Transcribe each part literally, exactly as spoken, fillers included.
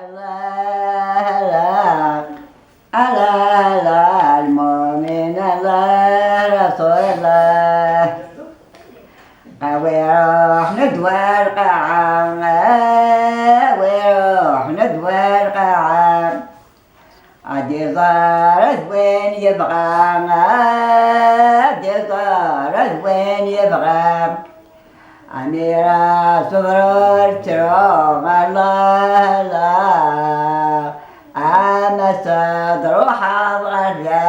الله، الله، الله، الله، المؤمن، الله، رسول الله. أوي روح ندوى القاعة، أوي روح ندوى القاعة. عاد يزار وين يبغى، عاد يزار وين يبغى. أميرة صبرور تروم الله الله، أما صدر وحاض غدا.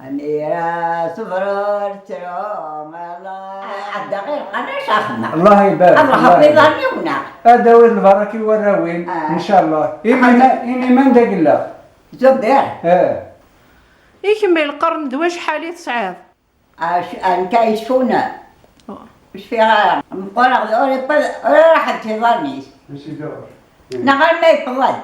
أميرة صبرور تروم الله. عدا غير قناش أخنا. الله يبارك، الله حفظ يبارك. علينا. هذا وين البركة والراوين، آه. إن شاء الله. إيمي حتى ما-، إيمي من داك الله. زبير. آه. إيكمل القرن ذو شحال تسعيض؟ أش-، أنت يشفونا. أوه. إيش فيها؟ مقرغ ذي أوري بل-، أوري راحت في ظنيس. ماشي دور. نغير ما يفضل.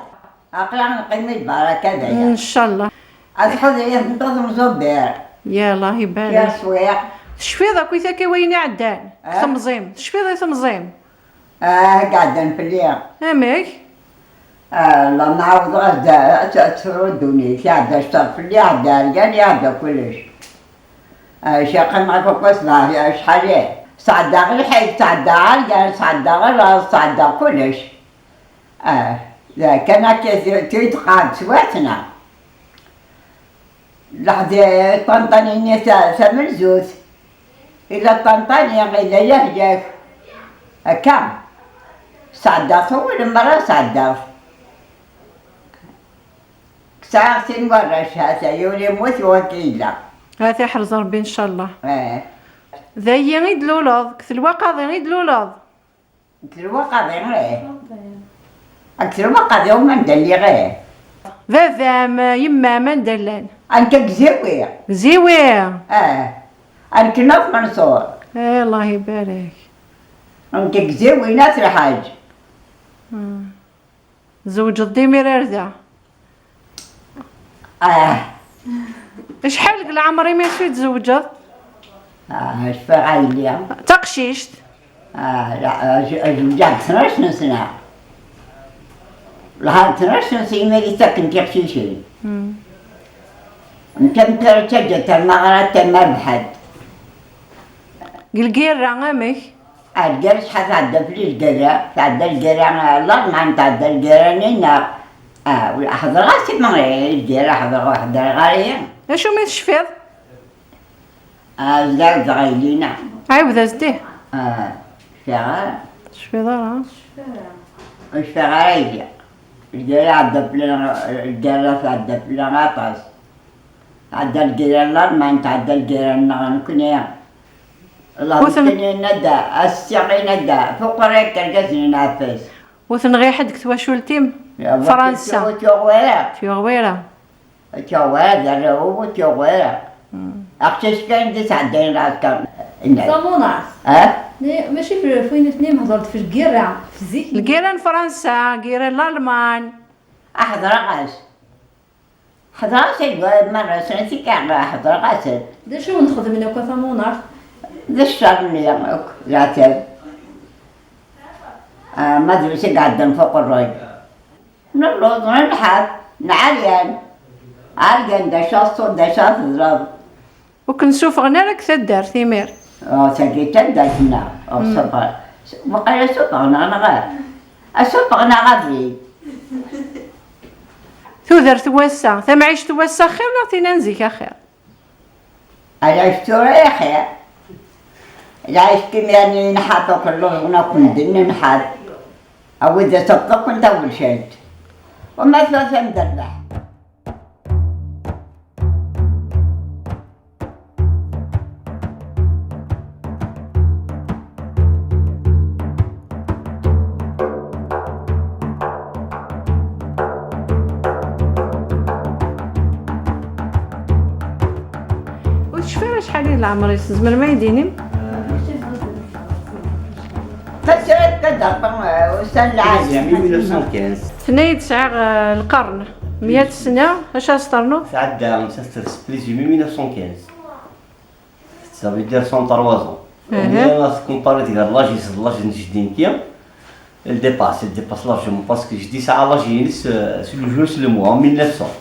أقرأ نقيم البركة دايا. إن شاء الله. أتحضر يا بنت أم زبير. يا الله يبارك. يا سويق. تشفيض أكو ثاكي وين عدان. أه؟ تمزيم. تشفيض يا تمزيم. آه، قاعدة نفليها. أمك؟ آه، الله ما عاود غدا، ت-، تفرو الدنيا، تعدى الشر في اللي عدى، رجال يعدى كلش. آه، شاقي معك وقت ما في شحال إيه. صعدة غير حي، صعدة عرقان، صعدة غير راس، صعدة كلش. آه، لا، كان هكا زي-، تيتقاد سواتنا. لحد طنطانيني تا-، تمرزوت. إلا طنطاني، إلا يهجك. هكا. صعدة طول مرة صعدة. ساعة سين ورا شهادة، يولي موت وكيلة. هاتي حرز ربي إن شاء الله. آه. ذايي غيد لولوض، كتلواقاضي غيد لولوض. كتلواقاضي غير. كتلواقاضي هما ندلي غير. Baba-m, yemma-m, anda llan? Anka deg Ziwir. Ziwir? Ah. Anka n At Manṣur. Eh, Allah ibarek. Anka deg Ziwir n At Lḥaǧ. Hmm. Tzewǧeḍ-d imir ar da? Ah. Acḥal deg leɛmer-im i tzewǧeḍ? Ah, cfiɣ a yelli. Taqcict? Ah, la, ah, j-, ah, zewǧeɣ deg tnac n sna. Lha tnac n sna imi i ttaken tiqcicin. Hmm. Nekk am tara ttaǧǧa tamaɣra tamarbeḥant. Deg lgirra, amek? Ah, lgirra, acḥal tɛedda fell-i lgirra? Tɛedda lgirra, ah, Lalman, tɛedda lgirra-nni, neɣ, ah, ḥeḍreɣ-as i Meɣri, lgirra ḥeḍreɣ, ur ḥeḍreɣ ara. D acu mi tecfiḍ? Ah, zdaw dɣa yellina. Ɛiwed-as-d, ih. Ah, cfiɣ ara. Tecfiḍ ara? Ur cfiɣ ara yelli. Lgirra tɛedda fell-i, lgirra tɛedda fell-i aṭas. Tɛedda lgirra n Lalman, tɛedda lgirra-nneɣ nekni. Allah ur ten- meskin yenna-d, ass-a yenna-d, fuq rray n yergazen n Ɛeffas. Ur tenɣi ḥedd deg twacult-im? Ya, Fransa. Ur tuɣ wara. Tuɣ wara. Ur tuɣ wara, d arraw ur tuɣ wara. Hmm. Aqcic kan d isɛeddayen lɛesker. Tamunaɣt. Ha? Ne, mačči f-, f win tnim hedreḍ f lgirra, f zik. Lgirra n Fransa, lgirra n Lalman. Aḥeḍreɣ-as. Ḥeḍreɣ-as i lwal merra-sen, i tikaɛba ḥeḍreɣ-asen. D acu i wen-xedmen akk a Tamunart? D ccer-nni akk, leɛtab. Ah, ma drus i iɛeddan fuq rray. Nelluẓ, nenḥaf, nɛeryan. Ɛeryan d acu ad teẓẓuḍ, d acu ad teẓreḍ. Ur ken-sufɣen ara deg taddart imir? Ah, tagi d taddart-nneɣ. Ur Mm. sufɣen. Waqila sufɣen-aɣ neɣ a? A sufɣen-aɣ abrid. Tudert n wass-a, tamɛict n wass-a xir neɣ tin n zik axir? Ala, tura axir. Lɛic imir-nni yenḥaf akk lluẓen akk medden nḥaf. Awid d tafḍa akk n tawelcalt. Wama tura tamderbeḥt. Ur tecfi ara acḥal i d leɛmer-is, tzemrem ad yi-d-tinim? Tasrat d adaṭu, eh, ussan lɛali. Tenna-yi-d sɛiɣ, eh, lqern, meyya sna, acu ara s-ternuḍ? Tɛedda, ça fait plus de mille neuf cent quinze. Ça veut dire cent trois ans. Mhm. Meyya, ad tkumpariḍ gar l'âge-is d l'âge n jeddi-k. Elle dépasse, elle dépasse largement parce que jeddi yesɛa l'âge-ines, euh, s le jour, s le mois, en mille neuf cents.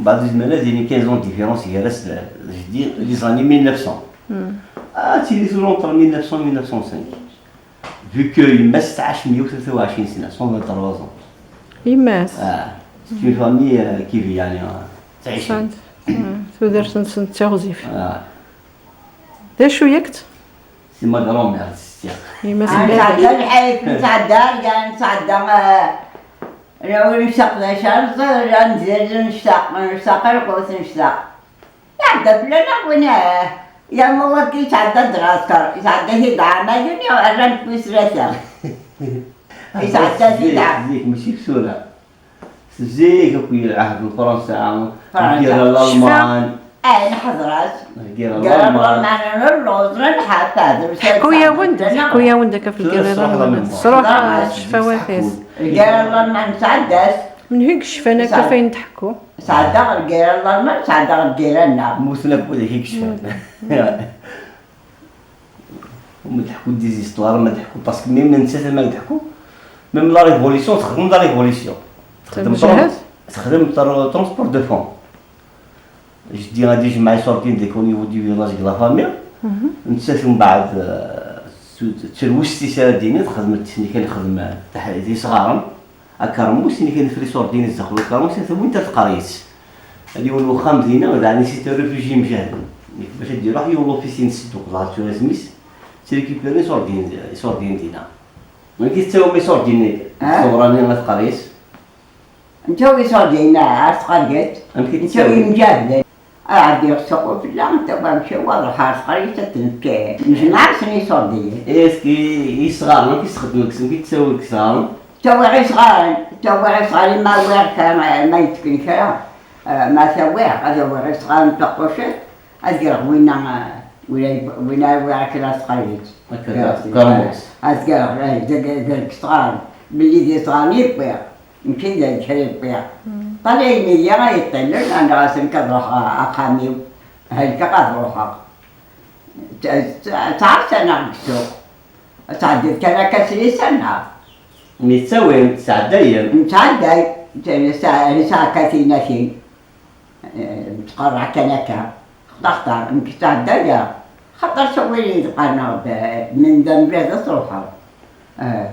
Mbeɛd ur zmiren ad yini quinze ans différence gar-as d jeddi, les années mille neuf cents. Ah, tili toujours entre mille neuf cents et mille neuf cent cinq. Vu que yemma-s tɛac meyya u tlata u ɛecrin sna, cent vingt-trois ans. Yemma-s? Ah, c'est une famille, euh, qui vit, yani, euh, ttɛicen. Sɛant, ah, tudert-nsen d tiɣzif. Ah. D acu yakk? C'est ma grand-mère, c'est ça. Yemma-s n baba. Nesɛedda lḥif, nesɛedda argan, nesɛedda, eh, ur nectaq d acu, ar nẓir, ar nzir, nectaq, nectaq lqut, nectaq. Iɛedda fell-aneɣ win, eh, yernu wagi yesɛedda-d lɛesker, yesɛedda-t-id ɛamayen, rran-t wis tlata. Yesɛedda-t-id zik, zik, mačči ksura. Zik akk lɛehd n Fransa, Fransa. Lgirra n Lalman. Cfiɣ. Eh, nḥeḍr-as. Lgirra n Lalman. Lgirra n Lalman, nelluẓ, nelḥaf, drus. Ḥku-yawen-d, ḥku-yawen-d akka f lgirra n Lalman. Tesruḥ, tesruḥ cfawat-is. Lgirra n Lalman nesɛedda-t. Menhu i yecfan akka f ayen tḥekku? Sɛeddaɣ lgirra n Lalman, sɛeddaɣ lgirra-nneɣ. Mmuten akk wid i yecfan. Ma d-ḥku des histoires, ma d-ḥku, parce que même nettat ma d-ḥku, même la révolution, texdem la révolution. Texdem tran-, texdem tra-, transport de fonds. Jeddi ad ijmeɛ iṣurdiyen deg au niveau du village de la famille. Nettat mbeɛd, euh, s-, terwest-is ara d-ini, texdem teknika, nexdem, euh, taḥ-, d isɣaren. Akermus, ini kan fri sordin zdaxel ukermus, ata wwin-t ar tqerrit. Ad yiwen wexxam dinna, daɛni c'est un réfugié mjahden. Nekk bac ad d-iruḥ yiwen l'office-ines d-uqḍeɣ tura isem-is, ttrécupéren isordin, isordin dinna. Nekk i tettawim isordin-nni, ah? Ṣewran-nni ar tqerrit. Nettawi isordin ar tqerrit. Amek i nettawi tettawim? Imjahden. Ad ɛeddiɣ ssuq ufella, tawam ciwaḍ, ḥerṣ ɣer yisat n fkan. Nejmeɛ-asen iṣurdiyen. Est-ce que isɣaren, amek i s-txeddmem deg-s, amek i ttawin deg isɣaren? Ttawiɣ isɣaren, ttawiɣ isɣaren, ma wiɣ kra, ma, ma yettkni kra, eh, ma tawiɣ, ad awiɣ isɣaren n taqqucit, ad greɣ winna, eh, winna, winna wiɣ kra s tqerrit. Akka, greɣ, greɣ, greɣ isɣaren. Belli d isɣaren i wwiɣ. Nekk i d kra i wwiɣ. Ṭala imi-yi ay yeṭṭilen, anaɣ-asen ad ruḥeɣ axxam-iw, helkeɣ ad ruḥeɣ. Tt-, tt-, ttɛassan-aɣ deg ssuq. Ad tɛeddiḍ kan akka s lisan-nneɣ. Mi ttawim, tesɛeddayem? Nettɛedday, nesɛa, nesɛa akka tinatin. Eh, nettqerreɛ kan akka. Xtaxtar, nekk ttɛeddayeɣ. Xaṭer s win i d-qqaren-aɣ-d, eh, men d amellal ad truḥeḍ. Eh.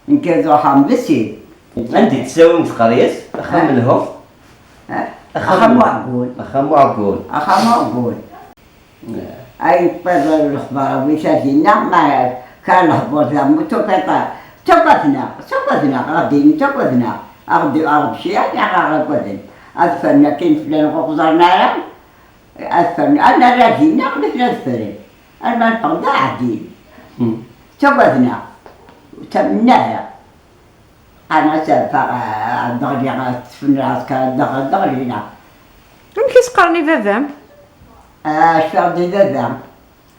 Nekk ad ruḥeɣ mebsid. Anda i tessawim tqerryas? Axxam n lhu? Ha? Axxam n uɛeggun. Axxam n uɛeggun. Axxam n uɛeggun. Ay teṭṭiḍ lexbar a wi-t-a dinna, ma kra lehdur d amu, tufiḍ, tufiḍ-neɣ, tufiḍ-neɣ, ɣer din, tufiḍ-neɣ, ɣer din, ɣer din, ɣer din, ad ffren akken fell-aneɣ ur ɣ-ẓerren ara. Ad ffren, ad nerr ar dinna, amek ad ffren? Arma neffeɣ d aɛdil. Hmm. Ttagaden-aɣ. Ur ttamnen ara. Qqaren-as, "Ffeɣ, ad d-ɣliɣ, ad tefren lɛesker, ad d-ɣ-, ad d-ɣlin-aɣ." Amek i s-qqaren i baba-m? Ah, cfiɣ-d i baba.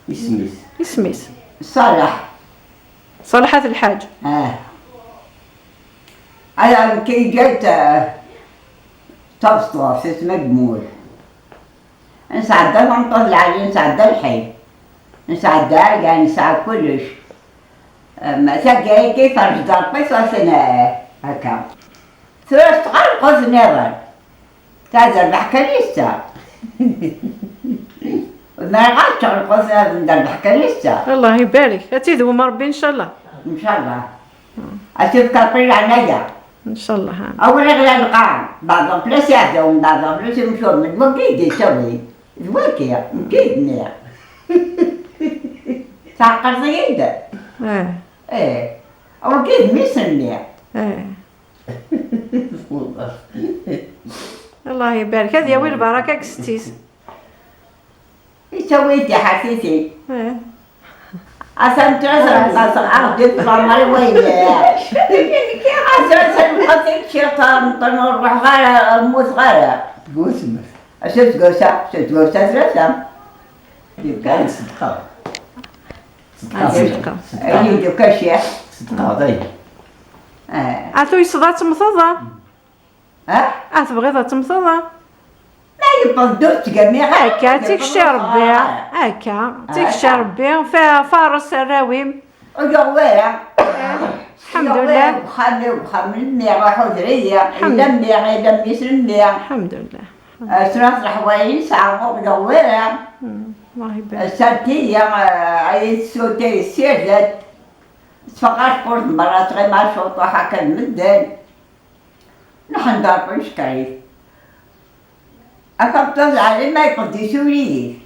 Isem-is? Isem-is? Ṣaleḥ. Ṣaleḥ At Lḥaǧ. Ah. Ala, nekk i iǧǧa-d, ah, tabesṭuḥt, isem-is Agmul. Nesɛedda tameṭṭut lɛali, nesɛedda lḥif, nesɛedda argan, nesɛa kullec. Em, tagi, tagi, iferrez-d Ṛebbi s wasen, eh, akka. Tura s tɣerqut nniḍen. Ta d rrbeḥ kan yessa. Zemreɣ ad ččeɣ lqut nniḍen d rrbeḥ kan yessa. Allah ibarek. Ad tt-idwem Ṛebbi, ncallah. Ncallah. Ad tt-ifk Ṛebbi leɛnaya. Ncallah, amin. Awer iɣli lqaɛa, baɛḍ ɣef la s-iɛdawen, baɛḍ ɣef la s-imcumen, d wagi i d-ittawin, d wagi, nekk i d-nniɣ. Tɛeqqleḍ-iyi-d? Eh. Eh. Wagi d mmi-s-nni. Eh. Allah ibarek, ad yawi lbaraka deg setti-s. Yettawi-d tiḥertitin. Eh. Atan tura s-, ɣas aɣ-d-iṭṭef Ɛmer i wayen. Atan tura s-, ɣas aɣ-d-iṭṭef Ɛmer, ur ruḥeɣ ara, ur mmuteɣ ara. Tgusem. Acu tgawsa? Acu tgawsa tlata? Kan ṣedqa. Ṣedqa. Ṣedqa. Ayen d-ukaci. Ṣedqa, dayen. Eh. A tuyseḍ ad temmteḍ, a? Ha? Ah, tebɣiḍ ad temmteḍ, ah? Ma yewweḍ-d ur ttgamiɣ ara. Akka, d tikci Rebbi, akka, d tikci Rebbi, fa-, faṛes arraw-im. Ur yuɣ wara. Eh. Lḥemdullah. Uxxam-iw, uxxam n mmi, ruḥ uder-iyi. Ḥemd- Illa mmi, illa mmi-s n mmi. Lḥemdullah. Asra s leḥwayeǧ nesɛa ur ɣ-d-ɣwira. Mm, Allah ibarik. Asarti-ya, eh, ay tessutay ssirzet. Teffeɣ ɣer tmurt n berra, tɣima cuṭuḥ akka d medden. Nḥemd Ṛebbi neckeṛ-it. Afabṭa d lɛali ma yeqqel d isuri-it.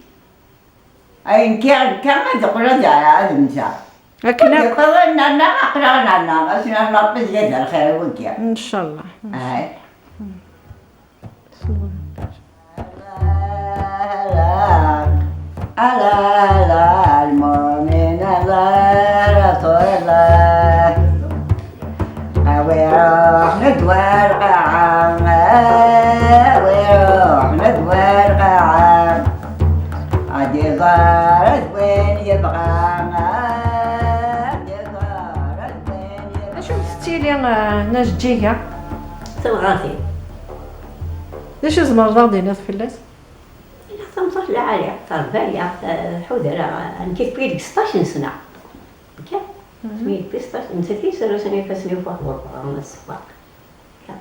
Ay nekkiɣ, nekkiɣ ma d-yeqqel ad, ad mteɣ. Akken akk. Yeqqel ad nerna, aql-aɣ nerna. Ad s-nerna Ṛebbi zdat lxir i wigi. Ncallah. Ay. Ala, ala, lmumin, ala, Rasul Allah. Awi ruḥ nedwa lqaɛa, awi ruḥ nedwa lqaɛa. Ad iẓer d win yebɣa, ad iẓer d win yebɣa. Acu tettili, eh, Nna Jeǧǧiga? Temɣatin. D acu tzemreḍ ad d-tiniḍ fell-as? Yella tameṭṭut lɛali, terba-yaɣ, tḥuder-aɣ, nekki tewwi deg seṭṭac n sna. Nekki, mhm, tewwi deg seṭṭac, nettat i yesrusen ifassen-iw f uḥbuq, ɣer ssewaq. Nekki,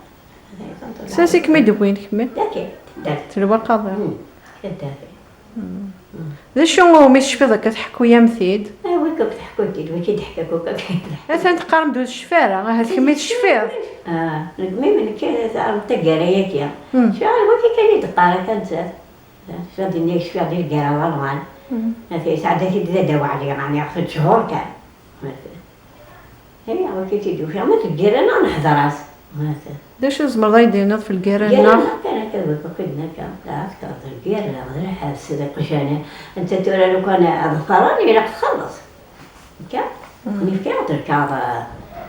anda i tameṭṭut lɛali. S ansi i kem-id-wwin kemmi? Daki, taddart. Telwaqaḍ. Mm, taddart. Mm. Mm. D acu umi tecfiḍ akka tḥekku-yam-t-id? Ah, wi akk teḥku-t-id, wi k-id-teḥka akk akka. Atan teqqarem-d ur tecfi ara, ahat kemmi tecfiḍ. Ah, nekk mi nekki taggara-yagi. Mm. Cfiɣ i wakka kan i d-teqqar akka nettat. Cfiɣ dinna, cfiɣ di lgirra n Lalman. Mm. Ata yesɛedda-t-id d Dda Waɛli, ɛni ɣef ttjur kan. Ata. Ay, awi-k-id-ufiɣ, ma deg lgirra-nneɣ neḥḍer-as. Ata. D acu tzemreḍ ad yi-d-tiniḍ f lgirra-nneɣ? Lgirra-nneɣ kan akka d wakka kan akka. Lɛesker d lgirra, d lḥebs, d iqjan. Anta tura lukan ad ḍfaren, ilaq txelleṣ. Akka? Mm. Nefka-d lkaɣeḍ,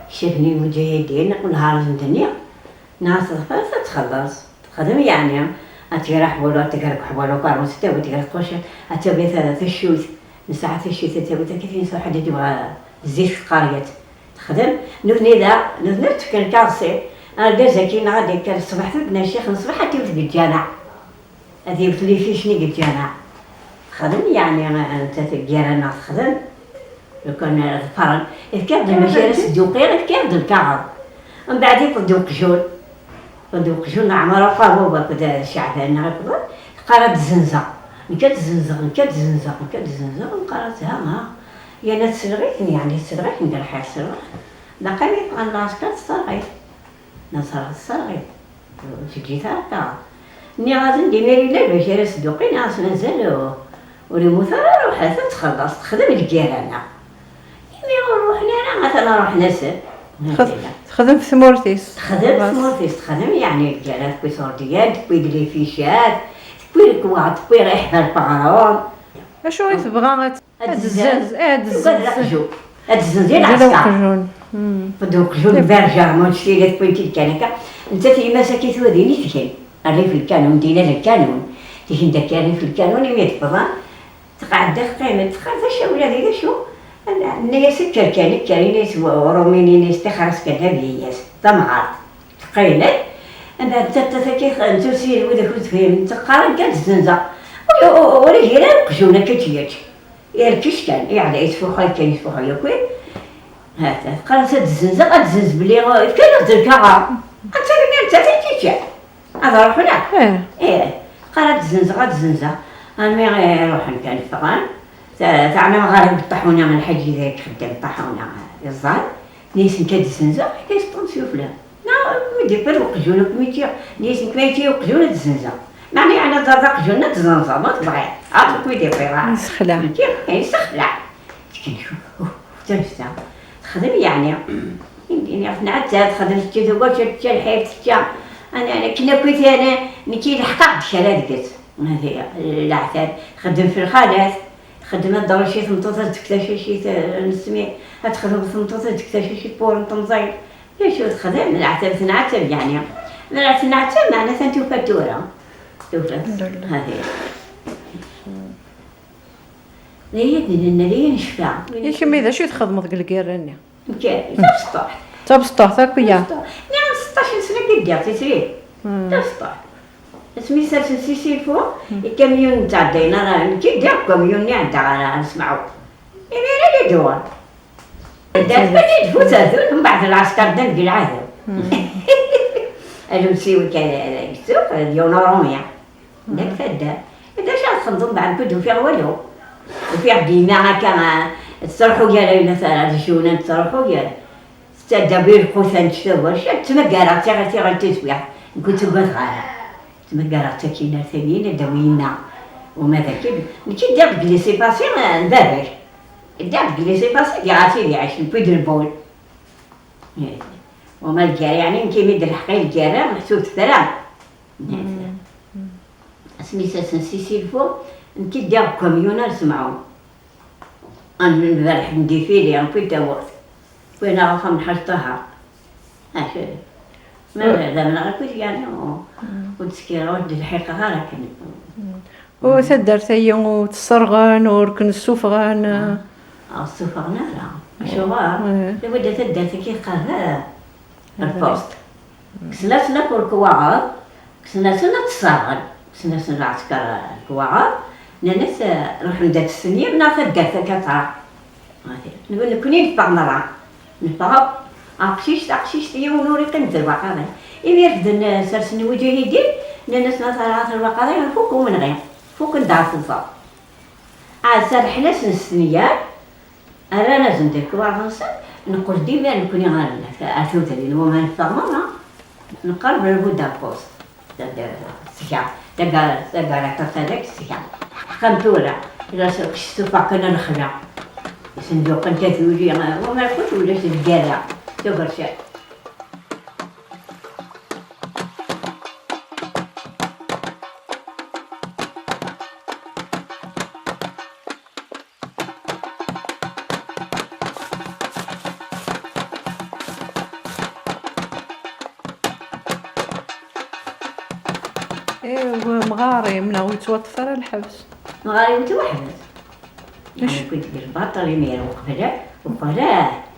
kcaf n lmuǧahidin, aql nehar d nndenni. Neɣ teḍfer-as ad txelleṣ. Texdem yeɛni, ad tger aḥbulu, ad tger deg uḥbulu ukermus, ad tawi, tger deg uqcic, ad tawi ta-, taccuyt, nesɛa taccuyt, ad tawi, akka tin s waḥed i d-yebɣa zzit teqqar-yat. Texdem, nutni da, nutni ad tefken lkaɣeṣ-i, argaz-agi neɣ ad d-yekker ṣṣbeḥ, tudd n ccix n ṣṣbeḥ, ad t-iwet deg lǧameɛ. Ad iwet lific-nni deg lǧameɛ. Texdem, yeɛni, nettat deg yir-aneɣ texdem. Lukan ara ḍefren, efk-aɣ-d lmaci ara s-d-uqiɣ, efk-aɣ-d lkaɣeḍ. Mbeɛd iṭṭ-d uqjun. Iṭṭ-d uqjun n Ɛmer Uqabub akked Ceɛban neɣ iqḍen, teqqar ad d-zenzeɣ. Nekk ad d-zenzeɣ, nekk ad d-zenzeɣ, nekk ad d-zenzeɣ, neqqar-as ha, ha. Yerna tesleɣ-iten, yeɛni tesleɣ-iten, d lxir tesleɣ. Laqal iṭṭ-, lɛesker tesserɣ-it. Nasra tesserɣ-it. Ur teǧǧi-t ara akka. Nniɣ-asen-d imir yella lbac ara s-d-uqin, ɣas mazal ur, ur immut ara, ruḥet ad txelleṣ, texdem lgirra-nneɣ. Imi ur ruḥen ara, atan ruḥen-asen. Tex-, texdem f tmurt-is. Texdem f tmurt-is, texdem, yeɛni, lgirra, tewwi turdiyan, tewwi-d lificat, tewwi lekwaɣ, tewwi rriḥa n leqrun. Acu i tebɣa ad Ad tezzenz, ad tezzenz. Ad tezzenz i lɛesker. Uqjun. Mm. Tewwi-d uqjun n berjer, ma ur tecfi, la tewwi-t-id kan akka. Nettat yemma-s akka i tuwa din i tgen. Rrif lkanun, dinna d lkanun. Tgen-d akka rrif lkanun, imi d-wwḍen, tqeɛɛed da teqqim-d, teqqar, "D acu a wladi, d acu?" Nna-yas, "Kker kan, kker," ini-as, "Uṛumi," ini-as, "tixer-as kan, d abyi-yas, d tamɣart." Teqqim-d. Anda d tatta-agi, nettusi wid akk ur tefhim, teqqar, "Nekk ad zenzeɣ." Ur, ur, ur igi ara uqjun akka tt-yečč. Yerkec kan, yeɛla, yettfuḥuy kan, yettfuḥuy akk. Ha, teqqar-as, "Ad d-zenzeɣ, ad d-zenz belli, uh, fkan-aɣ-d lkaɣeḍ." Ad tagni nettat i tt-yeččan. Ad ruḥen akk. Eh. Eh, teqqar, "Ad d-zenzeɣ, ad d-zenzeɣ." Armi, eh, ruḥen kan ffɣen. Ta-, teɛna ɣer ṭaḥuna, lḥaǧi da ixeddem ṭaḥuna, yeẓẓal. Nni-as, "Nekk ad d-zenzeɣ, akka yesṭun s yufla." Neɣ wi d-iwwiḍ uqjun akk mi ččiɣ, nni-as, "Nekk ma yečči uqjun ad d-zenzeɣ." Meɛna yeɛni ad ẓreḍ aqjun ad t-zenzeḍ, ma tebɣiḍ. Ad wi d-iwwiḍ ara. Yessexleɛ. Nekki, eh, yessexleɛ. Tekken, uf, uf, uf, tamesta. Texdem yeɛni. Imi tenɛettab, texdem, tečča tuga, tečča, tečča lḥir, tečča. Ana, ana, akken akk i tani, nekki leḥqeɣ-d kra deg-s. Hadi, leɛtab, txeddem f lxalat, txeddem ad d-tṛuc i tmeṭṭut ad tefk tacacit, eh, n ssmid, ad texdem tmeṭṭut ad tefk tacacit pour n temẓin. D acu texdem? Leɛtab tenɛettab, yeɛni. Leɛtab tenɛettab, meɛna atan tufa-d tura. Tufa-d. Alhamdulillah. Hadi. D aya d-nenna, d aya necfa. I kemmi, d acu i txedmeḍ deg lgirra-nni? Nekk, d tabesṭuḥt. D tabesṭuḥt akk, ya. Tabesṭuḥt. Nniɣ-am seṭṭac n sna akka i ddiɣ di srid. Hmm. D tabesṭuḥt. Asmi sersen si Sifu, hmm, ikamyun ur ttɛeddayen ara, nekk i ddiɣ deg ukamyun-nni iɛedda ɣer, ɣer Semɛu. Imir-a i d-uɣal. Ddat kan i d-bu terdun, mbeɛd lɛesker ddan deg lɛahu. Alemsiw kan, eh, yettuɣ, d yiwen uṛumi. Dak taddart. D acu ara txedmeḍ mbeɛd ur d-ufiɣ walu? Ufiɣ dima akka, eh, tettruḥu gar ayen ara d-juna, tettruḥu gar, tettaddabi lqut annect-a wacu, ttmagareɣ tiɣ-, tiɣ-, tiswiɛt, nekk ur ttagadeɣ ara. Ttmagareɣ-tt akkin ar tanin, ad d-awi yinna. Uma d akken, nekk ddiɣ deg laissez-passer, eh, n baba-k. Ddiɣ deg laissez-passer, ddiɣ-as ad iɛic, puis de le bol. Uma lgerra, yeɛni nekk imi d-lḥeq i lgerra, meḥsub tefra. Asmi s-asen si Silfu, nekk ddiɣ deg ukamyun ar Semɛun. Ad nberreḥ n défilé, puis tawwurt. Win ar axxam n Ḥaǧ Ṭaher. Acu? Ma d amneɣ akkit, yeɛni, ur, ur d-skireɣ, ur d-lḥiqeɣ ara akken. U taddart-agi ur tt-sserɣen, ur ken-ssufɣen? Ur ssufɣen ara. Acuɣer? Ih. Labudda taddart-agi teqqar, eh, lpost. Kksen-asen akk lekwaɣeḍ, kksen-asen ad tt-sserɣen, kksen-asen lɛesker lekwaɣeḍ, nnan-as, eh, ruḥem-d ad testenyim neɣ taddart akka teṛwa. Nekni neffeɣ merra. Neffeɣ akk. Aqcic, taqcict, yiwen ur iqqim d lwaqaḍi. Imi refden, eh, sersen lmuǧahidin, nnan-as ma terɣa lwaqaḍi, ifuk umenɣi. Fukken-d ɣef uẓar. Ɛad serḥen-asen s tnyar, rran-asen-d lekwaɣeḍ-nsen, neqqel-d imir nekni ar, ar tudrin, wama neffeɣ merra, nqerreb ar Budapest. Sya, taggara, taggara, taggara, sya. Ḥqan tura, la s-, s-, tufaq kan lexla. Isenduqen tatuli, wama yakk ulac lgerra, tagercat. Iw, mɣar-im neɣ ur yettwaṭṭef ara lḥebs? Mɣar-im yettwaḥbes. Acu? Yeɛni, kwi deg lbaṭel imir, uqbel, uqbel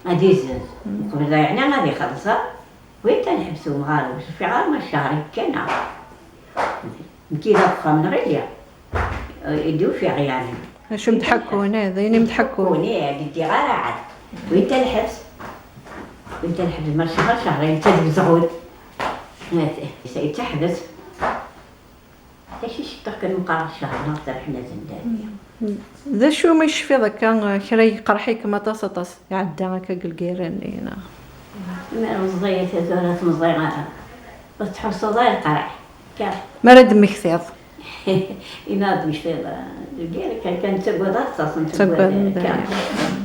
ad izenz. Uqbel yeɛni ad ixelleṣ. Win ta lḥebs umɣar, ur cfiɣ ara ma cehṛ kan. Nekki d axxam neɣ ihi, i d-ufiɣ yeɛni. Acu m-d-ḥekkun, eh, d ayen i m-d-ḥekkun. Ḥekkun, ih, d-ddiɣ ara ɛad. Win ta lḥebs, win ta lḥebs, ma cehṛ, cehṛayen, netta d uzɣul. Yettaḥbes. D acu i cekkeɣ kan meqqar cehṛ neɣ terḥen azendal. D acu umi tecfiḍ akka, eh, kra yeqreḥ-ikem aṭas, aṭas, iɛedda akka deg lgirra-nni, neɣ? Mi ara meẓẓiyet, tura tmeẓẓiy ara. Ur tettḥussuḍ ara leqreḥ. Kan. Mi ara d-temmektiḍ? Imi ara d-temmektiḍ, eh, lgirra kan, kan nettagad aṭas, nettagad, kan.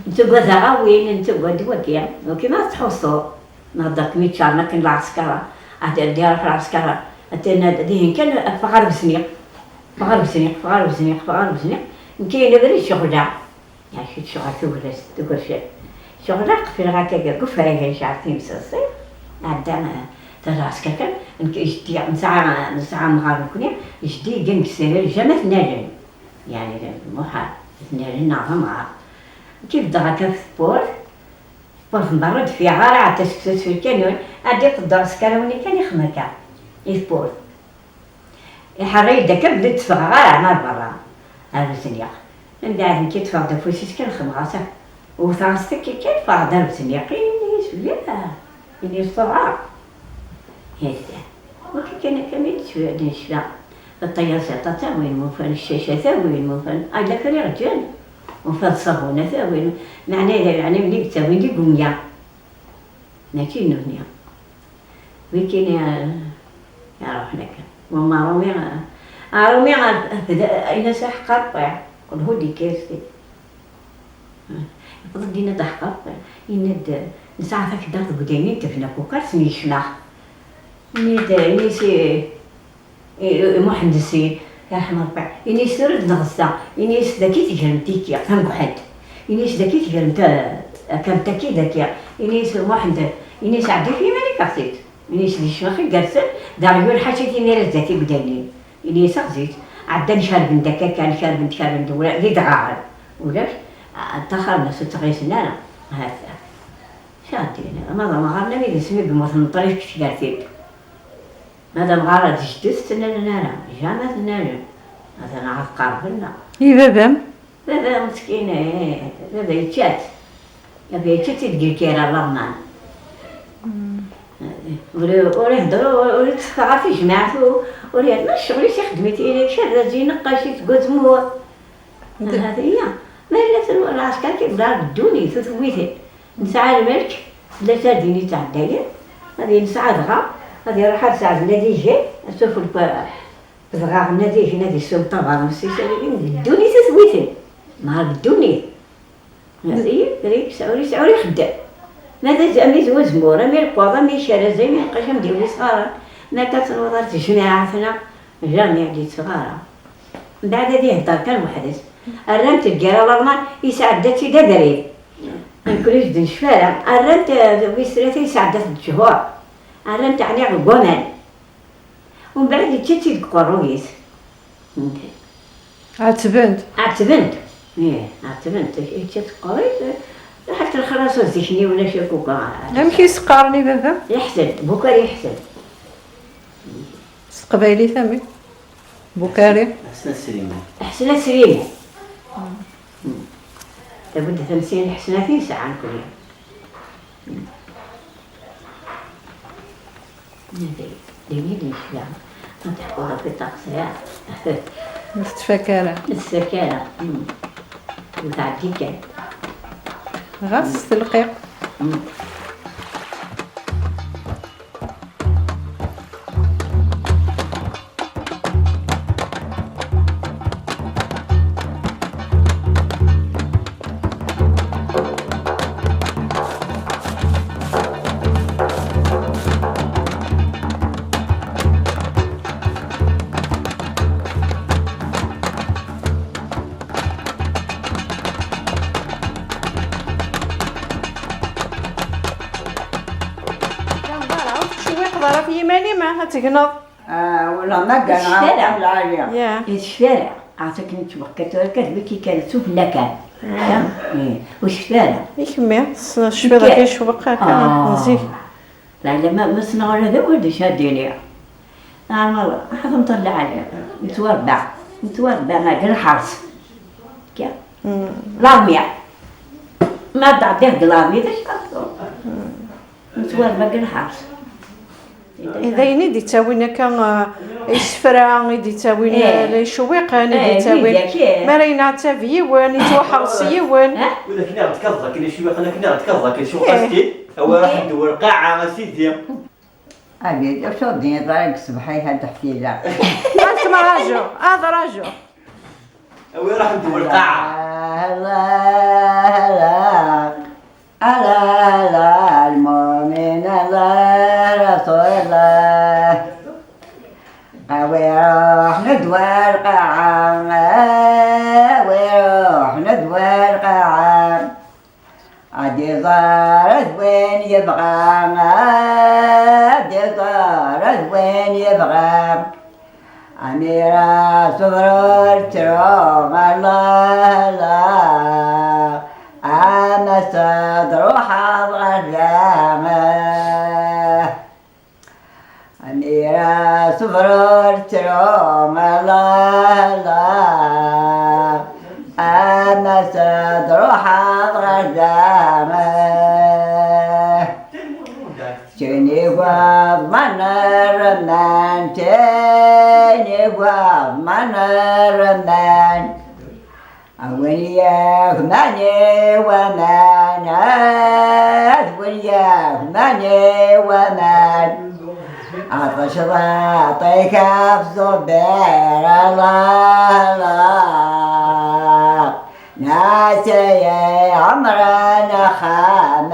Nettagad aɣawin, nettagad wagi. Wagi ma tettḥussuḍ. Nehder-kem iččaren akken lɛesker, ad d-iruḥ lɛesker, ad d-, dihin kan, ffeɣ ɣer wesniq, ffeɣ ɣer wesniq, ffeɣ ɣer wesniq, ffeɣ ɣer wesniq. Nekk, ayen abrid ceɣleɣ. Yeɛci ccɣel tugrest, tugercat. Ceɣleɣ qefleɣ akka deg ufrag, ncɛel timseḍsit. Ɛedda, eh, d lɛesker kan. Nekk, jeddi, nesɛa, nesɛa amɣar nekni, jeddi yeggan deg Sirel, jamais t-nalen. Yeɛni, d muḥal, t-nalen neɣ d amɣar. Nekk beddeɣ akka ɣef tewwurt, Ur ten-berra d-ffiɣ ara, ɛedda seg sut fil kanun, ɛedda iqedder s karawni kan ixem akka, i tewwurt. Iḥerr-iyi-d akka belli d-ffɣeɣ ara ɛni ar berra, ar uzniq. Mbeɛd nekk i ṭṭfeɣ-d afus-is kan xemmeɣ-as akk. Wwteɣ-as takki kan, ffɣeɣ-d ar uzniq, ini-as, ya, ini-as ṭuɛeɣ. Hita. Wagi kan akka mi d-necfa, d-necfa. Ṭṭyaẓiṭ ad tawin, ma ufan ccacat ad tawin, ma ufan, ala kra i ɣ-ǧǧan. Ma ufan ṣṣabun ad tawin. Meɛna, meɛna mli yettawin d igumya. Mačči d nutni. Wigi-nni, eh, iruḥen akka. Wamma Rumi, eh, Rumi, eh, tebda, ini-as aḥeqqar ṭṭiɛ. Qed hud ikirti. Yewweḍ-d yenna-d aḥeqqar, yenna-d, nesɛa takeddart deg udaynin tebna kukar, sen yecnax. Yenna-d, ini-as i, i, i Muḥend Ssid, yerḥem Rebbi, ini-as tura d nɣezza, ini-as dagi tegrem tiki, tamguḥelt. Ini-as dagi tegrem ta-, akam taki, dagi. Ini-as Muḥend, ini-as ɛeddi f yiman-ik, axtit. Ini-as di ccmax igersen, d aɣyul ḥaca timira zdat igdaynin. Ini-as axzit, ɛeddan kerben-d akka kan, kerben-d, kerben-d, ula d idɣaɣen. Ulac, a-, ṭṭaxaren-as ur ttɣisen ara. Ahat. Acu ara d-iniɣ? Ma d amɣar, nnan-d asmi yemmut meṭṭrif deg tgertilt. Ma d amɣar ad jeddes, ur tt-nnalen ara. Jamais tt-nnalen. Atan ahat qerben, neɣ? I baba-m? Baba meskin, eh, baba yečča-tt. Yečča-tt-id deg lkira Laman. Ur, ur ihedder, ur, ur itteffeɣ ɣef tejmaɛt, ur, ur yerna ccɣel-is ixeddem-it, icerrez, ineqqec-it deg uzemmur. Ahat iya. Ma yella lɛesker kan deg ddunit, ur tewwit. Nesɛa lmelk, tella sardin yettɛeddayen, ad nesɛa dɣa, ad iruḥ ad seɛden ad igen, asufel dɣa ad igen ad isewweḍ abeṛnus-is, ad ilin deg ddunit, ur tewwit. Neɣ deg ddunit. Ur yesɛi, ur yesɛi, ur ixeddem. Ma d az-, am izwezmur, am ileqwaḍ, am ikerrez, am ineqqac, am d-yewwi isɣaren. Ma akka tenwiḍ ar tejmaɛt-nneɣ, jamais ad d-yetteffeɣ ara. Mbeɛd ad ihedder kan weḥd-s. Rran-t lgirra Lalman, yesɛedda-tt-id abrid. Nekkni ur d-necfi ara. Rran-t, eh, wis tlata, yesɛedda-t lejhur. Rran-t ɛni deg waman. Umbeɛd yečča-tt-id deg uqerruy-is. Ɛettben-t. Ɛettben-t. Ih, ɛettben-t. Yečča-tt deg uqerruy-is, eh, ruḥ lexlaṣ zik-nni ulac akk uga. Amek i s-qqaren i baba? Iḥsen, Bukari Iḥsen. S teqbaylit amek? Bukari? Ḥsen Sliman. Ḥsen Sliman. Labudda tamsirin n Ḥsen ad t-yesɛan kul yiwen. Daymi d-nekla, ad teḥkuḍ akk i ṭṭaq sɛiɣ. Ur tettfak ara. Ur tettfak ara. Mm. Ur tɛeddi kan. Ɣas s telqiq. Mm. Ur tettcewwiqeḍ ara ɣef yiman-im, ah, ad tegneḍ. Ah, wala ma gganeɣ ara lɛali. Ur tecfi ara. Ɛad akken ttwekkat tura kan, wiki kan, sufella kan. Ih, ur tecfi ara. I kemmi, tecfiḍ ɣef icewwiq akka, n zik? Lɛali ma, ma ssneɣ ula d awal d acu ad d-iniɣ. Ah, ḥaḍemt lɛali. Nettwarebba. Nettwarebba deg lḥers. Akka. L'armée. Ma d-ɛeddiɣ deg l'armée, d acu ara teḍru? Nettwarebba deg lḥers. D ayen i d-ittawin akka, eh, isefra, i d-ittawin, eh, icewwiqen, i d-ittawin. Mi ara yenɛettab yiwen, yettwaḥres yiwen. Widak nniɣ-d kaẓ akken icewwiqen, akken nniɣ-d kaẓ akken icewwiqen. Awer ruḥen-d ɣer lqaɛa, a sidi. Abid, acu d-yenniḍ ara deg ṣṣbeḥ-a, a Dda Ḥfila? Ad kem-rajuɣ, ad rajuɣ. Awi ruḥ n lqaɛa. الله، الله، الله. الله، الله، المؤمن، الله، رسول الله. Awi ruḥ n lqaɛa. Awi ruḥ n lqaɛa. Ad iẓer d win yebɣa, ad iẓer d win yebɣa. Amira ṣṣber ur ttru, Allah, Allah. Ama s-, truḥeḍ ɣer da. Amira ṣṣber ur ttru, Allah, Allah. Ama s-, truḥeḍ ɣer da. Tin i waḍman rman, tin i waḍman rman. A win yeɣman i waman, a win yeɣman i waman. Ɛṭec ḍaṭik ɣef Ẓubir, Allah, Allah. Nɛas-iyi ɛemran axxam.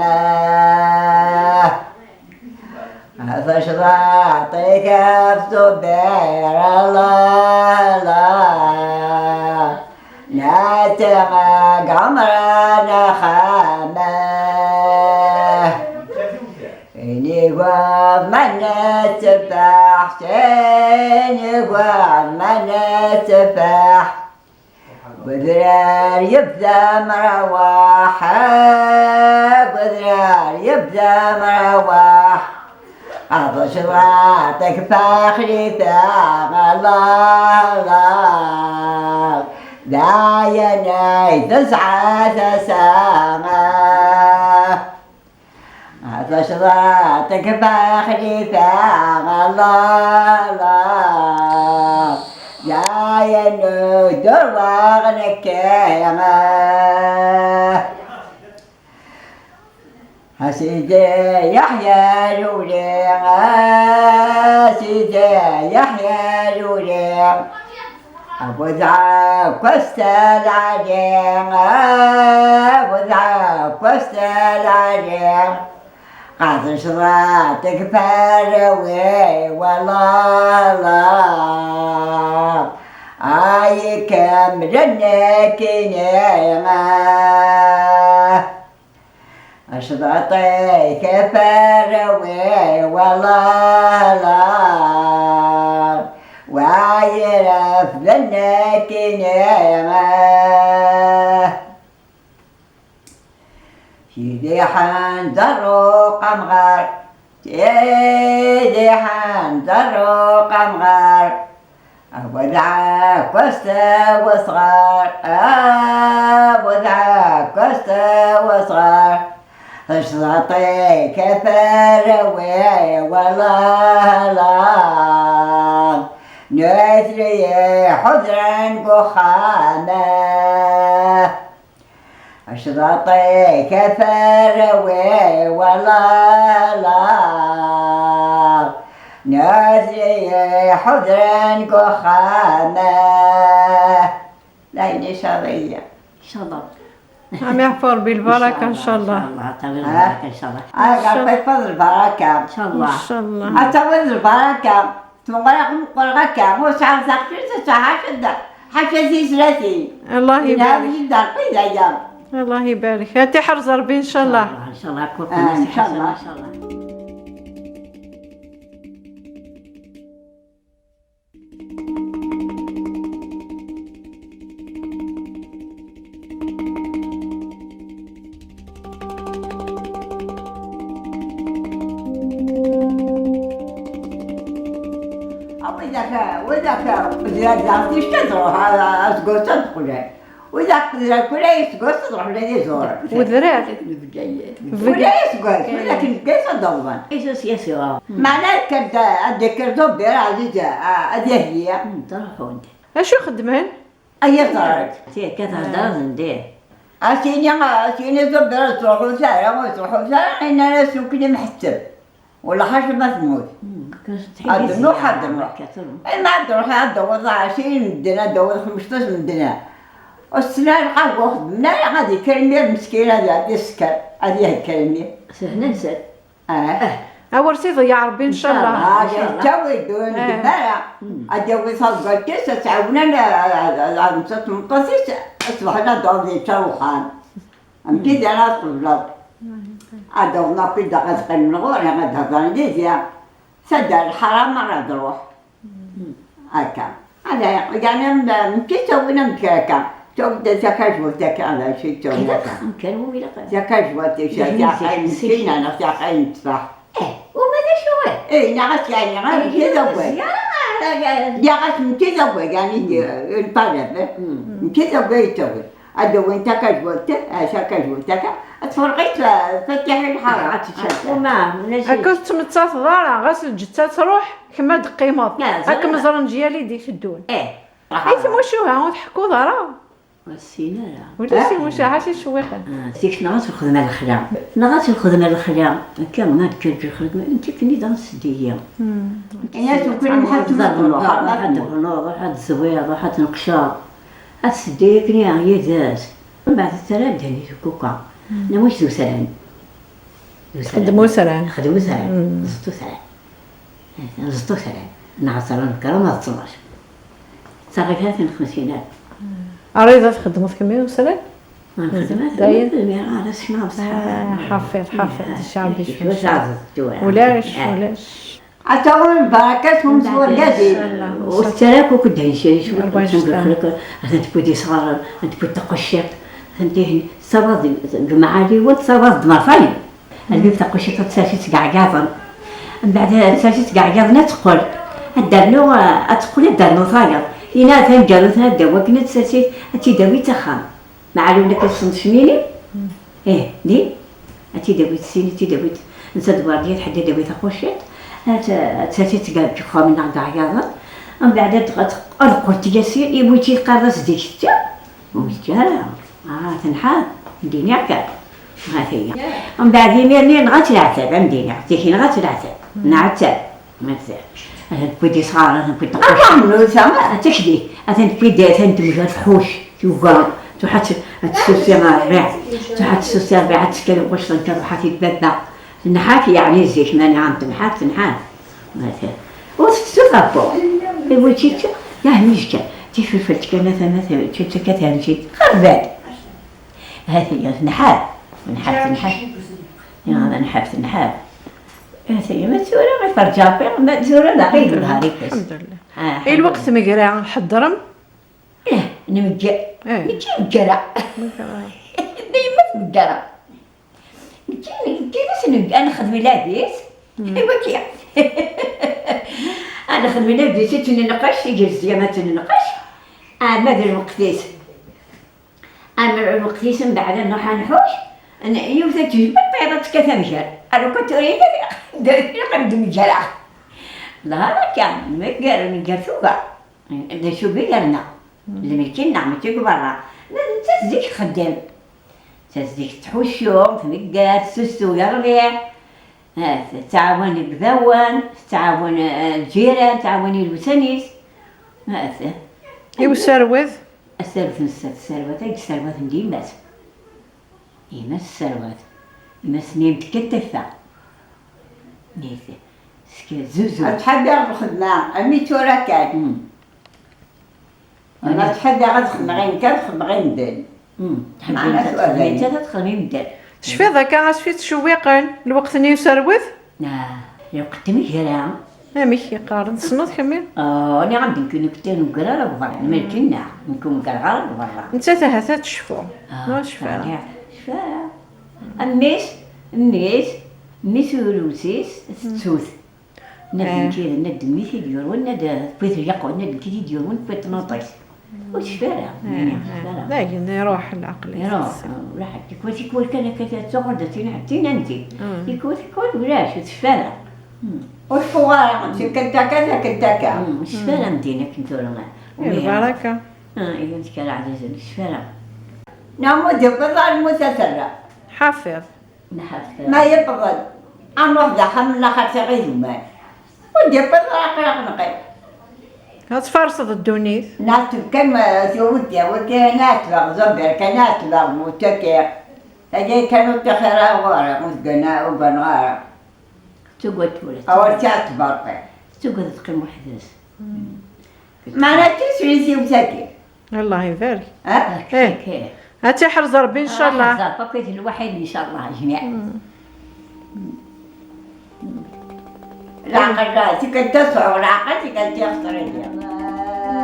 Ɛṭec ḍaṭik ɣef Ẓubir, Allah, Allah. Nɛas-iyi ɛemran axxam. Ini waḍman ttbeḥ, ini waḍman ttbeḥ. Wedrar yebda mrawaḥ, wedrar yebda mrawaḥ. Ɛṭec ḍaṭik faxlifa, Allah, Allah. D ayen ay tesɛa tasa. Tecḍaṭ-ik Faxlifa, Allah, Allah. Dayen ur d-urweɣ nekki. A Sidi Yeḥya Lewli, a Sidi Yeḥya Lewli. A bu tɛekkazt lɛali, a bu tɛekkazt lɛali. Ɣer tecḍaṭ-ik farrawi, wala, wala. Ay ikemmlen nekkini. Acḍaṭ-ik farrawi, wala, wala. Wa irefden nekkini. Sidi Ḥanzer uqamɣar, Sidi Ḥanzer uqamɣar. A bu tɛekkazt wesɣar, a bu tɛekkazt wesɣar. Tecḍaṭ-ik farrawi, wala, wala. Nutni iḥudren deg uxxam. Acḍaṭ-ik farrawi, wala, wala. Nutni iḥudren deg uxxam. D ayen icaḍ-iyi. Inchallah. Am iɛfu Rebbi lbaraka, inchallah. Inchallah, tawi lbaraka, inchallah. Ad Rebbi iḥfeḍ lbaraka. Inchallah. Inchallah. Ad tawiḍ lbaraka. Tmeɣra meqqreɣ akka, ur sɛiɣ taqcict, ur sɛiɣ ḥaca da, ḥaca tizlatin. Allah ibarek. Inha-yi-d Rebbi d aya. Allah ibarek. Ad t-iḥrez Rebbi, inchallah. Inchallah, inchallah, kul qnat ḥasan, inchallah. A widak, widak, zra-, zra-, ticki ad ruḥ, a, aseggas ad d-qqlen. Widak zra-, kul aseggas ad ruḥen ad iẓur. Wedrar. Kul aseggas, widak n Bgayet ad d-awḍen. Meɛna akka ad d-, ad d-yekker Ẓubir Ɛziz, a, ad iheyyi. Acu xeddmen? Ay iẓer. Tirka thedder d ndih. A s-yini, a s-yini Ẓubir ur tettruḥut ara, ur tettruḥut ara, yenna-as nekkni mḥetteb. Wala ḥaca ma temmut. Ad nruḥ, ad nruḥ. Ima ad nruḥ, ad d-tawiḍ ɛecrin medden, ad d-tawiḍ xmesṭac medden. Ur ssnen ara lqahwa xeddmen ara, ad yekker imir meskin, ad, ad isker, ad ihekker imir. Sehna-nsen. Ah. Awer s-iḍeyyeɛ Rebbi, ncallah. Incallah, incallah. Ad yettawi ddun, eh, ara. Ad yawi taẓẓalt-is, ad tɛawnen, ad, ad, ad, ad, netta d tmeṭṭut-is, ṣṣbeḥ-nni ad d-taweḍ yečča uxxam. Amek i d ara tqebleḍ? Ad d-awḍen akk i da, ad qqimen ɣur-i, ad d-hedren yid-i. Tadda lḥaram ara d-ruḥ. Akka. Ala, yeɛni, am, am, ttawin amek akka. Ttawin-d takajwalt akka, ala, acu ttawin akka. Ilaq, amkan wu ilaq. Takajwalt, ttawin akka, ttfaḥ. Eh, uma d acu, eh? Eh, neɣ as, yeɛni, ɣer ttawin. Neɣ as ttawin, yeɛni, lpalab, eh. Ttawin. Ad d-awin takajwalt, eh, takajwalt akka, ad tferq-itt, eh, fatiḥ i lḥara. Ad teččeḍ. Uma, ulac. Akka ur tettmettateḍ ara, ɣas lǧetta truḥ, kemm ad d-teqqimeḍ. Ad kem-ẓren lǧyal i d-iteddun. Eh. I tmucuha ur tḥekkuḍ ara? Ur tessin ara. Ulac timucuha, ḥaca icewwiqen. Ah, zik neɣ ad txedm lexla. Neɣ ad txedm lexla. Akka, ma d-ǧǧeǧ lexla, nekk akken i d-tesseddi-yi. Ini-as ukren ḥaǧ ma tebnuḍ, ḥaǧ ma tebnuḍ, ḥaǧ ma tebnuḍ, ḥaǧ ma tezwiḍ, ḥaǧ ma tneqceḍ. Ad tseddi akken yid-s. Mbeɛd tettarra ddhen i tkuka. Nna wac d usran? D usran. Txeddem usran. Txeddem usran. Ẓeṭṭ usran. Ẓeṭṭ usran. Neɣ ẓran kraḍ neɣ ttnac. Ttaɣit-aten xemsin alef. Ara txeddmeḍ kemmi usran? Nxeddem-aten. Dayen. Ara sekneɣ bṣeḥ. Ah, ḥafiḍ, ḥafiḍ. Ulac, ulac. Ad taɣur lbaraka tfum s wargaz-im. Ur tettarra akk akk ddhen cri, cwi. Atan tewwi-d isɣaren, atan tewwi-d taqeccirt, atan tihin, tessawaḍ deg, deg umɛali-wen, tessawaḍ-d mertayen. Ad yif taqeccirt ad tsers-itt deg iɛeggaḍen. Mbeɛd ad tsers-itt deg iɛeggaḍen ad teqqel. Ad d-ternu, ad teqqel ad d-ternu tayeḍ. Ina atan ǧǧan-iten ad d-awi akken ad tsers-it, ad tt-id-awi s axxam. Meɛlum nekk ad ssent cmini? Ih, din. Ad tt-id-awi sin, ad tt-id-awi. Netta d Werdiya tḥedda ad d-tawi taquciṭ, ad t-, ad tati tga deg uxxam-nneɣ d aɛyaḍen. Mbeɛd ad, ad, ad qqlent i Yasin, iwwi-tt-id, qqar-as zik tečča. Ur yečči ara. Ah, tenḥa. Diniɣ kan. Ha-t-aya. Mbeɛd imir-nni nɣa-tt leɛtab, am diniɣ. Zik nɣa-tt leɛtab. Nɛettab. Ma tewwi-d isɣaren, ad tewwi-d lqaca. Ad takdi, ad ten-tewwi-d, ad ten-temger tḥuc, tuga, truḥ ad t-, ad tessusi ɣer rriɛ, truḥ ad tessusi rriɛ, ad tekker lqaca, ad ruḥ ad t-id baba. Tenḥaf, yeɛni zik, mani ɛam tenḥaf, tenḥaf. Ur tettut ɣef ur. Iwi-tt-tt, yah, mi zkan. Tifelfelt kan, a tama, tama, tama, tama, xerbal. Ha-t-aya, tenḥaf, tenḥaf, tenḥaf. Ya, tenḥaf, tenḥaf. Ha-t-aya, ma tura, iferǧaṭi, ma tura, la, ɣir ḍhar-ikes. Alḥemdulillah. Ah, I lweqt alḥemdulillah. Megra, ḥeddrem? Eh, nmegger. Eh. Nekki meggreɣ. Meggreɣ. Dayma tmegger. Nekki, nekki d aseneg-, ad nexdem labit. Mm. Iwaki. Ad nexdem labit, ad tt-nenqec, tigerzi ma tt-nenqec. Ah, ma d lweqt-is. Am lweqt-is mbeɛd ad nruḥ ad nḥuc, n-, yiwet ad tejbed, tayeḍ ad tekkat amger. Alukan tura yella ilaq ad d-mgereɣ. Dɣa akka, nmegger, nmegger tuga. D acu i yerna? Mm. D lmelk-nneɣ, mačči deg berra. Ma d nettat zik txeddem. Nettat zik tettḥuccu, tmegger, tessustu, yerbiɛ. Ha, tettɛawan ibawen, tettɛawan, eh, lǧiran, tettɛawan ilewsan-is. Ha, te-, I userwet? Aserwet n sser-, tserwet, ay yesserwet n yemma-s. Yemma-s tesserwet. Yemma-s-nni mtekket taffa. Nit-, sk-, zuzu. Ad tḥaddiɣ lxedma, armi tura kan. Mm. Ma tḥaddiɣ ad xedmeɣ ayen kan, xedmeɣ i medden. Mm. Meɛna tḥaddiɣ ad xedmeɣ ayen kan, ad xedmeɣ i medden. Tecfiḍ akka asfi ttcewwiqen, lweqt-nni userwet? Ah, lweqt n tmegra. Amek i qqaren? Tessneḍ kemmi? Ah, nniɣ-am-d nekk, nekk ur neggar ara deg berra. Lmelk-nneɣ, nekk ur neggareɣ ara deg berra. Nettat ahat ad tecfu. Ah, neɣ tecfa ara? Tecfa ara. A mmi-s, mmi-s, mmi-s ulus-is, tettut. Nna d nekk, nna d mmi-s i d-yurwen, nna d tewwit lqahwa, nna d nekk i d-yurwen, tewwit tnaṭ-is. Ur tecfi ara, ur tecfi ara. D ayen iruḥ leɛqel-is. Iruḥ, ulaḥ, tikwal, tikwal kan akka tuɣal d tin, tin anti. Tikwal, tikwal, ulac, ur tecfi ara. Ur tfuɣ ara, tikkelt akka, tikkelt akka. Ur tecfi ara medden akken tura. Lbaraka. Ah, iban tekka leɛzizen, ur tecfi ara. Neɣ ma d-yewweḍ ar lmut ad terra. Ḥafiḍ. Nḥaf. Ma yewweḍ, ad nruḥ d axxam n laxert iɣiduman. Ur d-yewwiḍ ara aql-aɣ neqqim. Ad tfarseḍ ddunit. Neɛteb kan, ma tuwit-d, wagi neɛtbeɣ, Ẓabir kan neɛtbeɣ, mutakiɣ. Tagi kan ur ṭṭixir ara ɣur-i, ur gana-, ur ganeɣ ara. Tettugad tura. Awal teɛteb Ṛebbi. Tettugad teqqim weḥd-s. Meɛna d tislit-iw tagi. Allah ibarek. Ha? Eh. Kifkif. Ad tt-iḥrez Ṛebbi, ncallah. Ah, ẓerf akk d lwaḥid, ncallah, jmiɛ. Mm. Leɛqel, tikkelt ad sɛuɣ leɛqel, tikkelt yexṣer-iyi.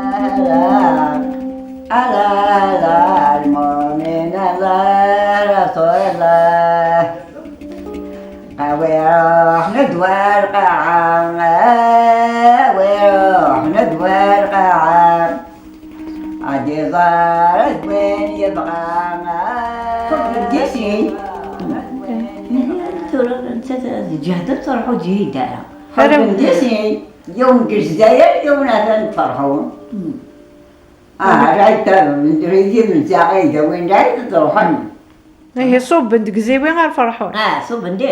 Ala, ala, ala, lmumin, ala, Rasul Allah. Awi ruḥ nedwa lqaɛa, awi ruḥ nedwa lqaɛa. Ad iẓer d win yebɣa. Tura nettat tǧehd, ur tettruḥu ǧhid ara. Ḥulfen di sin, yiwen deg Lezzayer, yiwen atan deg Ferḥun. Ah, rayt, rayt imenza, ay d awin, rayt ad ruḥen. Ihi ṣubben deg Ziwi ar Ferḥun. Ah, ṣubben di.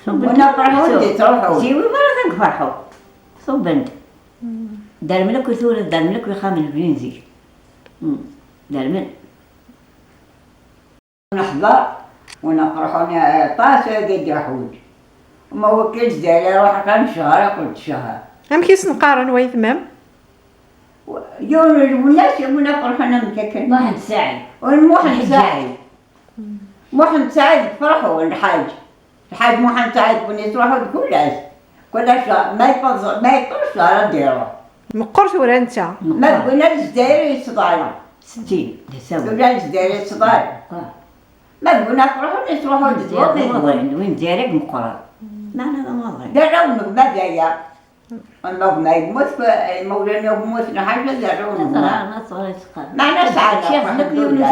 Win ar Ferḥun di ttruḥun. Ziwi merra atan deg Ferḥun. Ṣubben-d. Dermen akk tura, dermen akk ixxamen bnin zik. Mm. Dermen. Neḥḍer, ur nqerḥun aṭas, agi d-iḥuǧ. Ma wakil zdi ara ruḥ kan cehṛ, aql-d cehṛ. Amek i sen-qqaren waytma-m? Yiwen n lwennas, yiwen aqerḥun am takken. Muḥend Saɛid. Ur Muḥend Saɛid. Muḥend Saɛid deg Ferḥun, lḥaǧ. Lḥaǧ Muḥend Saɛid Buni truḥu-d kul ass. Kul ass, ma yeṭṭeẓ, ma yeṭṭeẓ, ara d-iruḥ. Meqqer tura netta. Ma d win ar Lezzayer yettḍal. Settin, d asawen. Tura ar Lezzayer yettḍal. Ah. Ma d win ar Ferḥun yettruḥu-d d waḍil. Win Lezzayer i imeqqren. Meɛna d amaḍi. D arraw n gma d aya. Ama gma yemmut, imawlan akk mmuten, ḥaǧa d arraw n gma. Meɛna sɛan akk, alḥemdullah.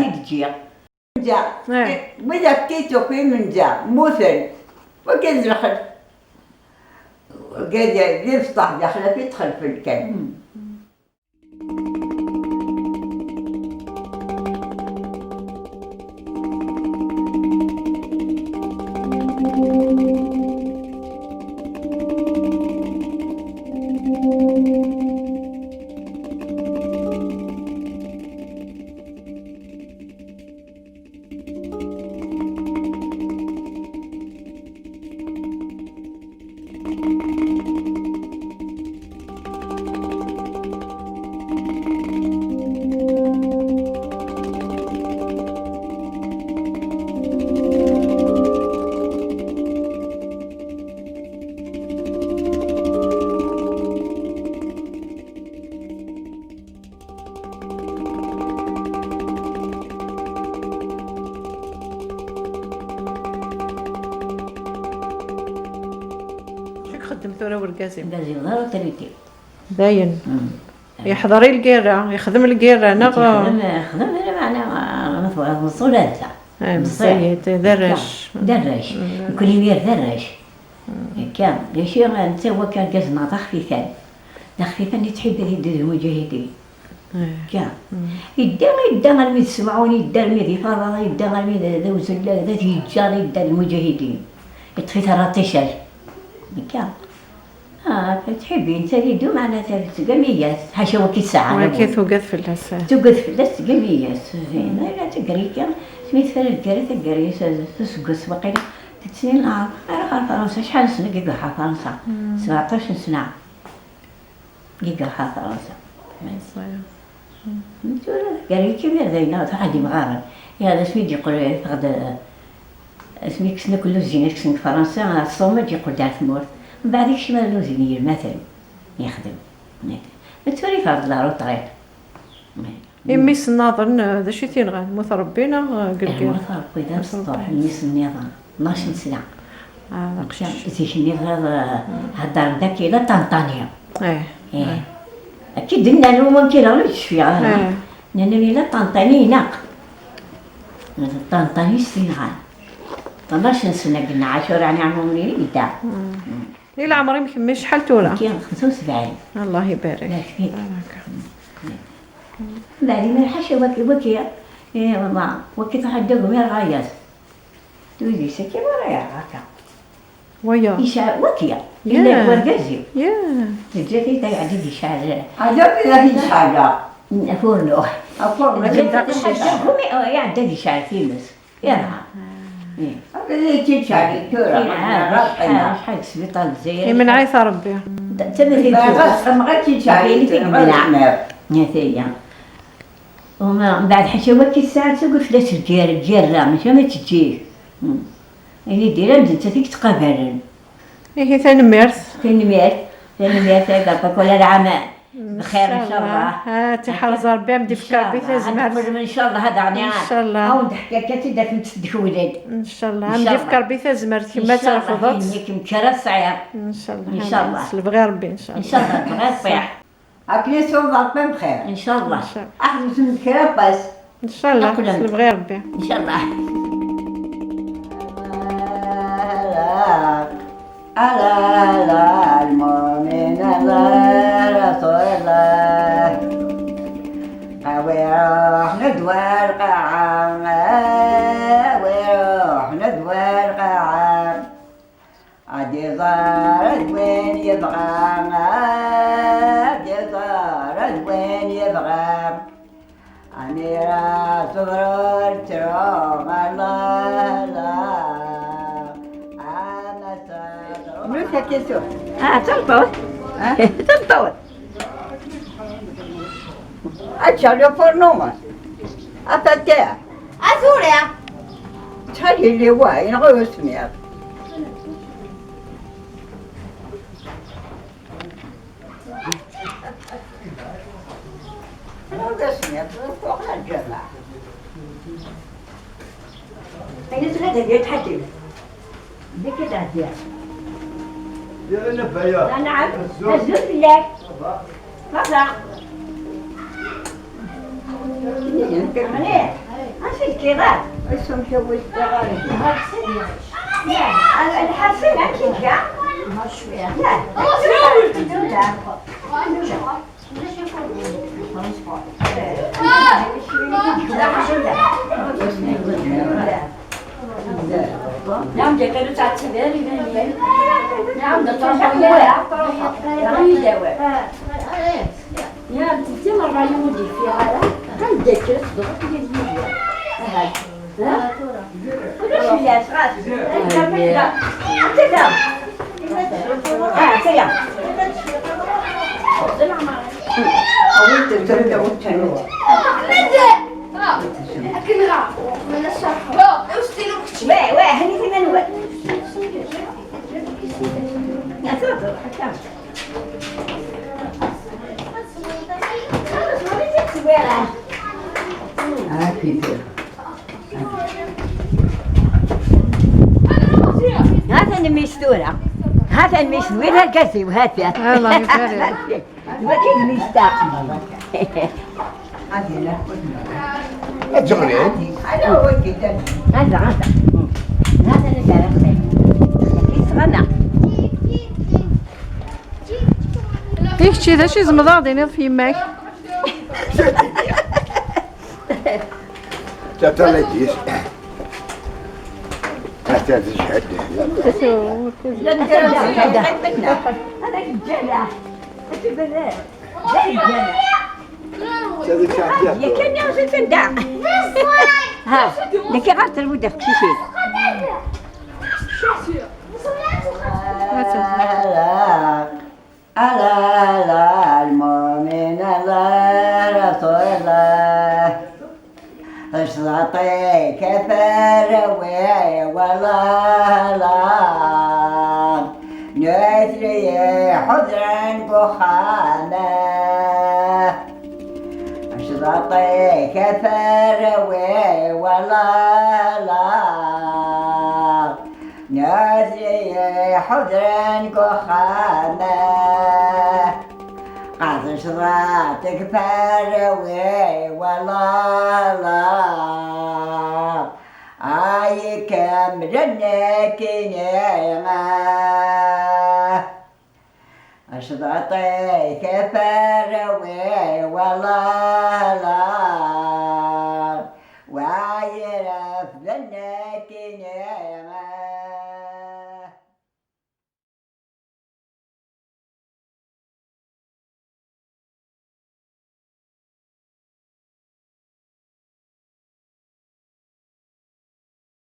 Imenza. Eh. Widak i tukim imenza, mmuten. Wagi d lxelf. Wagi d, d imecṭaḥ d axlaf i txelfen kan. Acu i ixeddem tura urgaz-im? Argaz-iw d arutriti. Dayen. Mm. Yeḥḍer i lgirra, yexdem lgirra, neɣ? Yexdem, yexdem, meɛna, ma tebɣiḍ meẓẓul, ad ta. Eh, meẓẓul, meẓẓiyet, d arrac. D arrac. Mm, d arrac. Nekni imir d arrac. Akka, d acu, netta wakka argaz-nneɣ d axfitan. D axfitan i ttḥibbi di ddud lmuǧahidin. Eh. Akka. Mm. Yedda, yedda armi d Semɛun, yedda armi d Ifaḍaḍ, yedda armi d, d Awzullag, d At Yeǧǧaḍ, yedda d lmuǧahidin. Yeṭṭef-it rraṭicat. Akka. Ah, ttḥibbi, netta di ddud, meɛna ta-, tga mi yas, ḥaca wakka i tesɛa. Wakka tugad fell-as, eh. Tugad fell-as, tga mi yas. Din, ala taggara-agi, asmi tefra lgirra, taggara-s, s useggas waqila, tettnin, ah, ar ɣer Fransa, acḥal n sna i iruḥ ɣer Fransa? Mm. Sebɛeṭṭac n sna i iruḥ ɣer Fransa. Ẓẓay. Tura, gar-i kan ar dayen, ad ḥad imɣaren. Ya, d asmi d-yeqqel, yeffeɣ-d, asmi kksen akk lluzin, kksen deg Fransa, Ṣṣuma d-yeqqel-d ar tmurt. Mbeɛd ikcem ar lluzin n yirmaten, yexdem. Ma tura yeffeɣ-d la retraite. Imi isennaḍen, d acu i t-yenɣan? Lmut n Ṛebbi neɣ, eh, deg lgirra? Lmut n Ṛebbi d aseṭṭuḥ, imi isenniḍen. Tnac n sna. Ah, d aqcic. Zik-nni tɣiḍ, eh, heddren-d akka i la ṭanṭani. Eh, eh. Akka i d-nnan, ur mumkin ara ur d-cfiɣ ara. Eh. Nnan-am i la ṭanṭani ilaq. Ṭanṭani s tinɣan. Tnac n sna gneɛ, acu ara niɛmumni yedda. Mm. Mm. Di leɛmer-im kemmi acḥal tura? Nekki xemsa u sebɛin. Allah ibarek. Barek. Baraka. Mm. Mbeɛd imir ḥaca waki, waki, eh, ma, waki tṛuḥ ad d-tagem iṛɣa-yas. Wid-is akka ara yeɛreq akka. Waya. Yecɛel, waki, yella deg urgaz-iw. Yeah. Teǧǧa-t-id ad iɛeddi ad yecɛel. Ɛad akk i d ad yecɛel. Afurnu. Afurnu. Teǧǧa-t-id ad iɛeddi ad yecɛel times. Yerha. Eh. Abrid i tt-id-tecɛel tura, eh, ma acḥal, acḥal deg sbiṭar Lezzayer. Imenɛ-it Ṛebbi. D, d tama i bɣiɣ ad xedmeɣ ad tt-id-tecɛel tura, ma tezmer. Ata-ya. Uma, mbeɛd ḥaca wakka tesɛa taggaft la teddir, lgirra, maca ma teǧǧi. Hmm. Ini-d, ila d nettat i yettqabalen. Ihi, tanemmirt. Tanemmirt, tanemmirt, ay Papa, kul ɛam bxir, ncallah. Ah, tiḥerz Ṛebbi, am d-ifk Ṛebbi tazmert. Ncallah, ad tqeblem, ncallah, ad aɣni. Ncallah. Awen-d-ḥkiɣ kan, ad tent-id-tewled. Ncallah, am d-ifk Ṛebbi tazmert, kemm ad trefdeḍ. Ncallah, ayen-nni kemm kra tesɛiḍ. Ncallah, ncallah. S lebɣi Ṛebbi, ncallah. Ncallah, tebɣiḍ tiḥ. Akken i tsuḍ Ṛebbi bxir. Ncallah. Ncallah. Ad xedmen kra n wass. Ncallah, s lebɣi Ṛebbi. Ncallah. Ala, ala, ala, lmumin, ala, Rasulullah. Awi ruḥ nedwa lqaɛa, awi ruḥ nedwa lqaɛa. Ad iẓer d win yebɣa, ad iẓer d win yebɣa. Amira teḍrur ttruɣ, Allah, Allah. Ama teḍrur. Mlul takisu. Ah, d tameṭṭut. Ah? D tameṭṭut. Ad teččeḍ lufurnu. Afatiḥ. Azura. Ttxil-i, wa, yenɣa usemmiḍ. Yenɣa usemmiḍ, ur fuqeɣ ara lǧameɛ. Ayen tura d agi ad tḥakim. Zik i d-ɛeddiɣ. Yalla nabaya. Anɛam. Azul. Azul fell-ak. Merra. Mliḥ. Acu tekkiḍ? Acu amek a wis tiɣari? الحرفين هكي كاع. لا. نعم، جاي كانوا تاع التباري، نعم، ده تروح وياه، تروح. راهي دواء. يا بنتي، ما راه يولي فيها، لا. عندك، صدق، يا زوجي. هاي. ها؟ كلش وياه، صغار. هاي. كذا. كذا. آه، كذا. أول تبدأ والتانية. واه، واه، هني ثمن واه. يا صوت، حتى. هاكي. هذا المستورة. هذا المستورة، هذا الكاسي، وهذا. الله يبارك. ما كاين مستاق. الجغلين. هذا هو الكتاب. هذا، هذا. هذا اللي دار الخير. كي صغرنا. إيه، كشي ذا شي زمضاض، يعني، في يماك. تا، تا لا يجيش. حتى تجهد. هذاك الجلع. هذاك الجلع. هذاك الجلع. هذيك شعبية. يا كان يا زيد الدع. ها، لك غير تربو داك شي شي. على، على المؤمن، على رسول الله. اشرطي كفر وي ولا لا. نثري حذرا كخانة. اشرطي كفر وي ولا لا. نادي حضرا كخامة. قاس شراطك فروي ولا لا. آي كامل النكينة. أشبطي كفروي ولا لا. وعيرف النكينة.